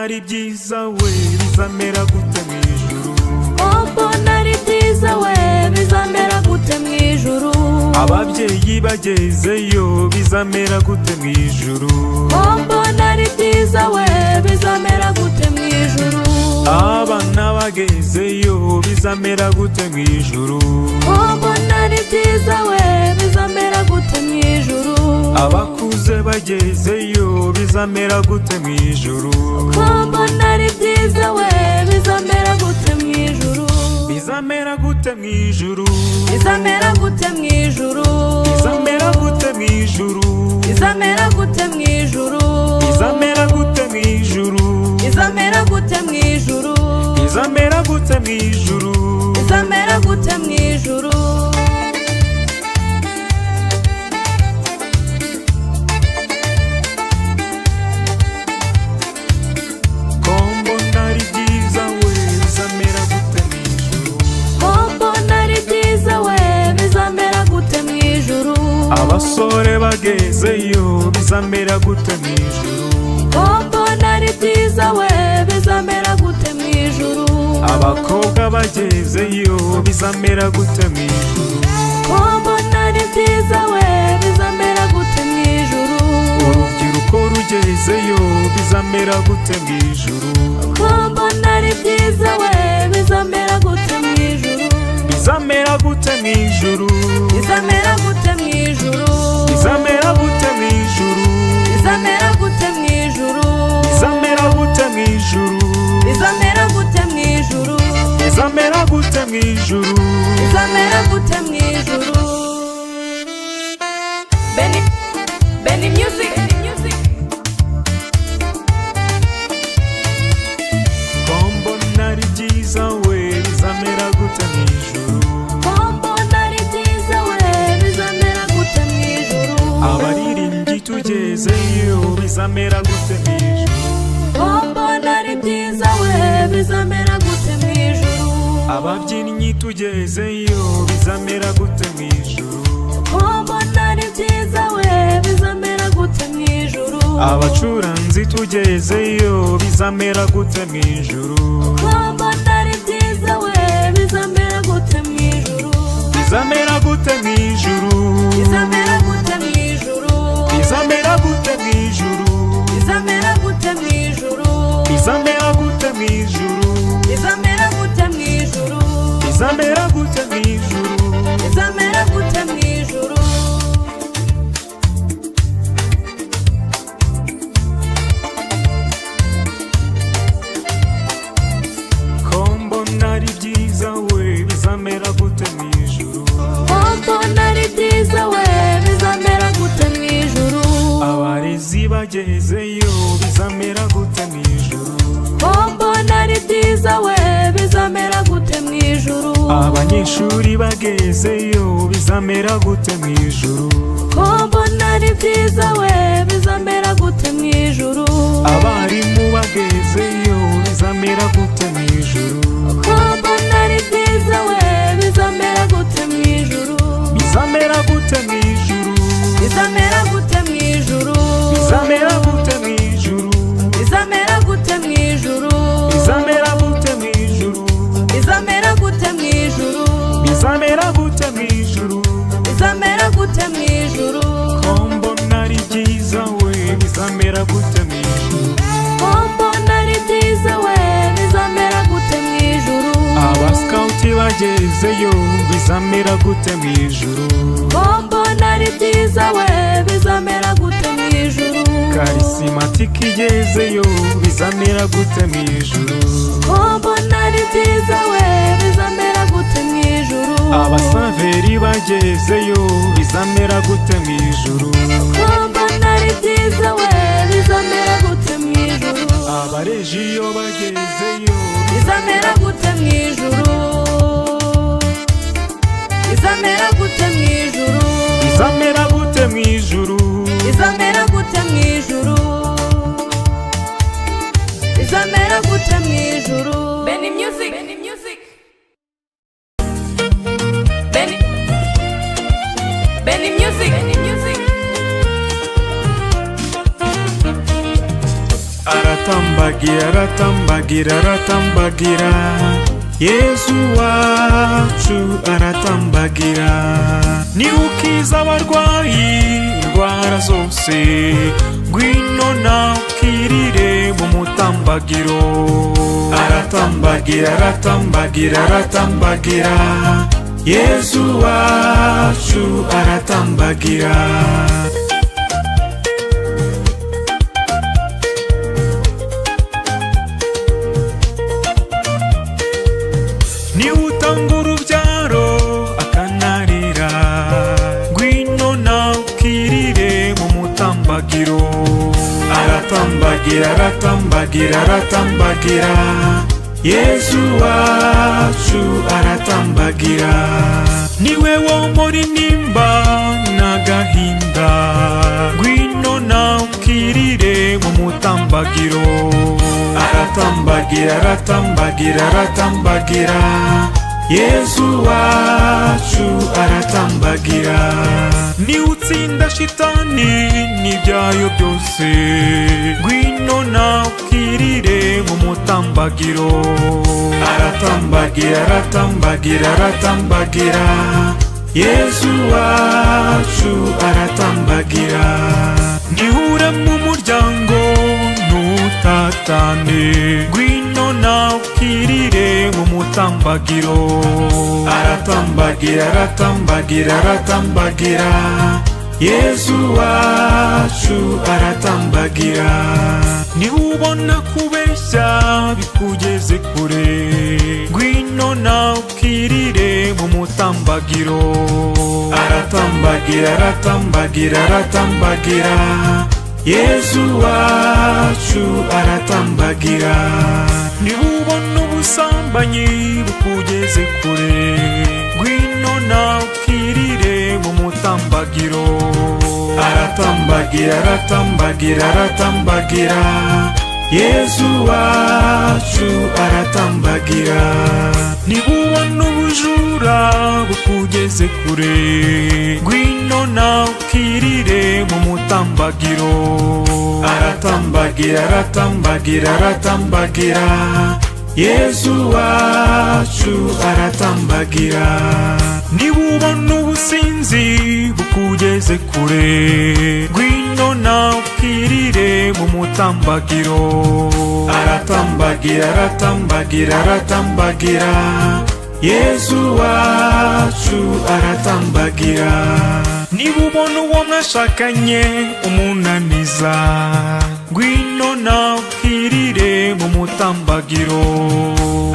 Ari byiza we, bizamera gute mu ijuru? Ko mbona ari byiza we, bizamera gute mu ijuru? Ababyeyi bagezeyo, bizamera gute mu ijuru? Ko mbona ari byiza we, bizamera gute mu ijuru? Abana bagezeyo, bizamera gute mu ijuru? Ko mbona ari byiza we, bizamera gute mu ijuru? Abakuze bagezeyo, bizamera gute mu ijuru? Ko mbona ari byiza we, bizamera gute mu ijuru? Bizamera gute mu ijuru? Bizamera gute mu ijuru? Bizamera gute mu ijuru? Bizamera gute mu ijuru? Bizamera gute mu ijuru? Bizamera gute mu ijuru? Bizamera gute mu ijuru? Bizamera gute mu ijuru? Ko mbona ari byiza we, bizamera gute mu ijuru? Ko mbona ari byiza we, bizamera gute mu ijuru? Abasore bagezeyo, bizamera gute mu ijuru? Ko mbona ari byiza we, bizamera gute mu ijuru? Abakobwa bagezeyo, bizamera gute mu ijuru? Ko mbona ari byiza we, bizamera gute mu ijuru? Urubyiruko rugezeyo, bizamera gute mu ijuru? Ko mbona ari byiza we, bizamera gute mu ijuru? Bizamera gute mu ijuru? Bizamera gute mu ijuru? Bizamera gute mu ijuru? Bizamera gute mu ijuru? Bizamera gute mu ijuru? Bizamera gute mu ijuru? Bizamera gute mu ijuru? Bizamera gute mu ijuru? Benny, Benny Music, Benny Music. Ko mbona ari byiza we, bizamera gute mu ijuru? Ko mbona ari byiza we, bizamera gute mu ijuru? Abaririmbyi tugezeyo, bizamera gute mu ijuru? Ko mbona ari byiza we, bizamera gute mu ijuru? Ababyinnyi tugezeyo, bizamera gute mu ijuru? Ko mbona ari byiza we, bizamera gute mu ijuru? Abacuranzi tugezeyo, bizamera gute mu ijuru? Ko mbona ari byiza we, bizamera gute mu ijuru? Bizamera gute mu ijuru? Bizamera gute mu ijuru? Bizamera gute mu ijuru? Bizamera gute mu ijuru? Bizamera gute mu ijuru? Bizamera gute mu ijuru? Bizamera gute mu ijuru? Bizamera gute mu ijuru? Ko mbona ari byiza we, bizamera gute mu ijuru? Ko mbona ari byiza we, bizamera gute mu ijuru? Abarezi bagezeyo, bizamera gute mu ijuru? Ko mbona ari byiza we, bizamera gute mu ijuru? Abanyeshuri bagezeyo, bizamera gute mu ijuru? Ko mbona ari byiza we, bizamera gute mu ijuru? Abarimu bagezeyo, bizamera gute mu ijuru? Ko mbona ari byiza we, bizamera gute mu ijuru? Bizamera gute mu ijuru? Bizamera gute mu ijuru? Bizamera gute mu ijuru? Bizamera gute mu ijuru? Bizamera gute mu ijuru? Bizamera gute mu ijuru? Bizamera gute mu ijuru? Bizamera gute mu ijuru? Ko mbona ari byiza we, bizamera gute mu ijuru? Ko mbona ari byiza we, bizamera gute mu ijuru? Abasikawuti bagezeyo, bizamera gute mu ijuru? Ko mbona ari byiza we, bizamera gute mu ijuru? Karisimatike igezeyo, bizamera gute mu ijuru? Ko mbona ari byiza we, bizamera gute mu ijuru? Abasaveri bagezeyo, bizamera gute mu ijuru? Ko mbona ari byiza we, bizamera gute mu ijuru? Abarejiyo bagezeyo, Bizamera gute mu ijuru? Bizamera gute mu ijuru? Bizamera gute mu ijuru? Bizamera gute mu ijuru? Bizamera gute mu ijuru? Benny Music, Benny Music. Benny, Benny Music, Benny Music. Aratambagira, aratambagira, aratambagira, Yesu wacu aratambagira. Niwe ukiza abarwayi indwara zose, ngwino nawe ukirire mu mutambagiro. Aratambagira, aratambagira, aratambagira, Yesu wacu aratambagira. Niwe utanga urubyaro akanarira, ngwino nawe ukirire mu mutambagiro. Aratambagira, aratambagira, aratambagira, Yesu wacu aratambagira. Niwe wo muri nimba n'agahinda, ngwino nawe ukirire mu mutambagiro. Aratambagira, aratambagira, aratambagira, Yesu wacu aratambagira. Niwe utsinda shitani n'ibyayo byose, ngwino nawe ukirire mu mutambagiro. Aratambagira, aratambagira, aratambagira, Yesu wacu aratambagira. Nihure mu muryango ntutatane, ngwino nawe ukirire mu mutambagiro. Aratambagira, aratambagira, aratambagira, Yesu wacu aratambagira. Niba ubona kubeshya bikugeze kure, ngwino nawe ukirire mu mutambagiro. Aratambagira, aratambagira, aratambagira, Yesu wacu aratambagira. Niba ubona ubusambanyi bukugeze kure, ngwino nawe ukirire mu mutambagiro. Aratambagira, aratambagira, aratambagira, Yesu wacu aratambagira. Niba ubona ubujura bukugeze kure, ngwino nawe ukirire mu mutambagiro. Aratambagira, aratambagira, aratambagira, Yesu wacu aratambagira. Niba ubona ubusinzi bukugeze kure, ngwino nawe ukirire mu mutambagiro. Aratambagira, aratambagira, aratambagira, Yesu wacu aratambagira. Niba ubona uwo mwashakanye umunaniza, ngwino nawe ukirire mu mutambagiro.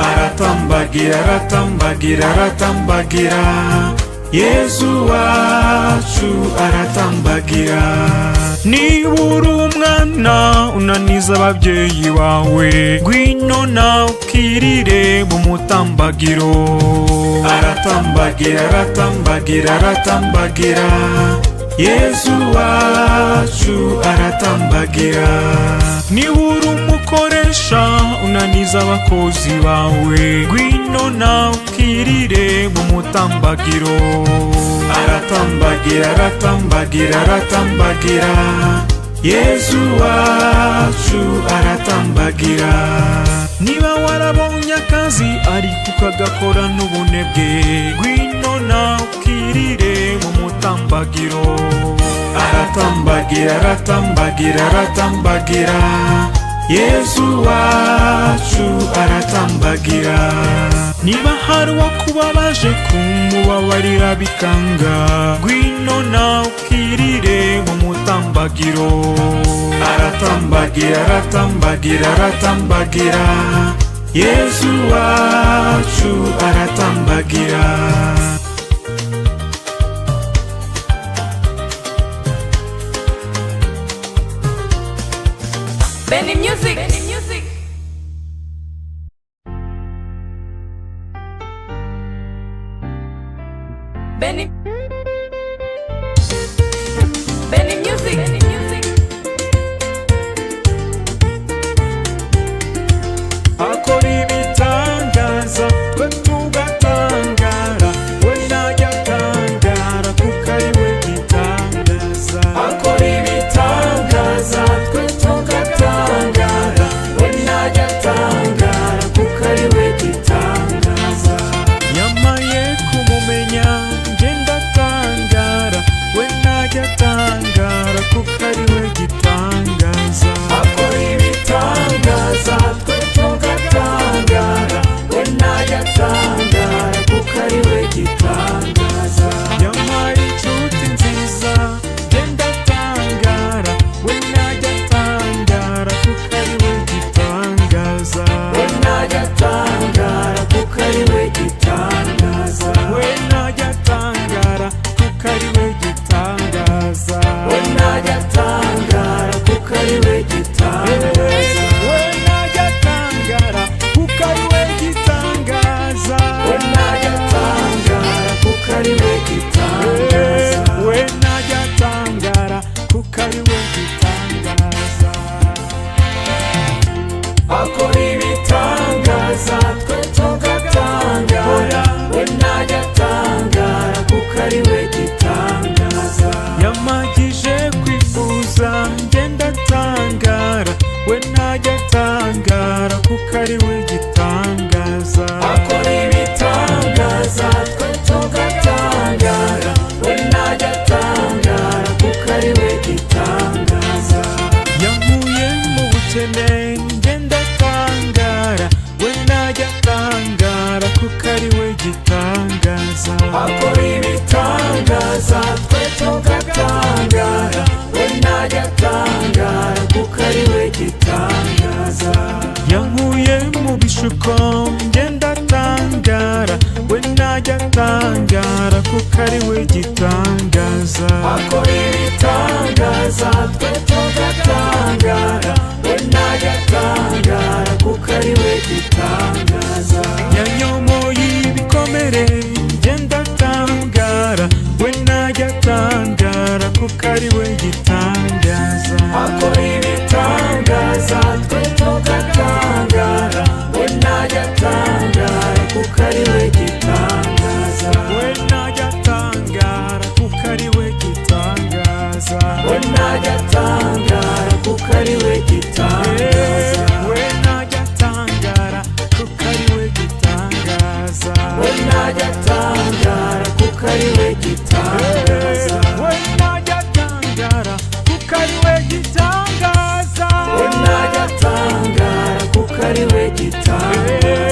Aratambagira, aratambagira, aratambagira, Yesu wacu aratambagira. Niba uri umwana unaniza ababyeyi bawe, ngwino nawe ukirire mu mutambagiro. Aratambagira, aratambagira, aratambagira, Yesu wacu aratambagira. Niba uri umukoresha unaniza abakozi bawe, ngwino nawe ukirire mu mutambagiro. Aratambagira, aratambagira, aratambagira, Yesu wacu aratambagira. Niba warabonye akazi ariko ukagakora n'ubunebwe, ngwino nawe ukirire mu mutambagiro. Aratambagira, aratambagira, aratambagira, Yesu wacu aratambagira. Niba hari uwakubabaje kumubabarira bikanga, ngwino nawe ukirire mu mutambagiro. Aratambagira, aratambagira, aratambagira, Yesu wacu aratambagira. Benny Music. Benny Music. Benny Benny Music. Benny Music. Akora ibitangaza twe tugatangara, we ntajya atangara kuko ari we gitangaza. Akora ibitangaza twe tugatangara. kuko ari we gitangaza. Akora ibitangaza twe tugatangara, we ntajya atangara kuko ari we gitangaza. Yankuye mu bukene, njye ndatangara, we ntajya atangara kuko ari we gitangaza. Akora ibitangaza twe tugatangara, we ntajya atangara kuko ari we gitangaza. Yankuye mu bishuko, njye ndatangara, we ntajya atangara kuko ari we gitangaza. Akora ibitangaza twe tugatangara, we ntajya atangara kuko ari we gitangaza. Yanyomoye ibikomere, njye ndatangara, we ntajya atangara kuko ari we gitangaza. Akora ibitangaza twe tugatangara, we ntajya atangara kuko ari we gitangaza. We ntajya atangara kuko ari we gitangaza. We ntajya atangara kuko ari we gitangaza. We ntajya atangara kuko ari we gitangaza. We ntajya atangara kuko ari we gitangaza. We ntajya atangara kuko ari we gitangaza. We ntajya atangara kuko ari we gitangaza.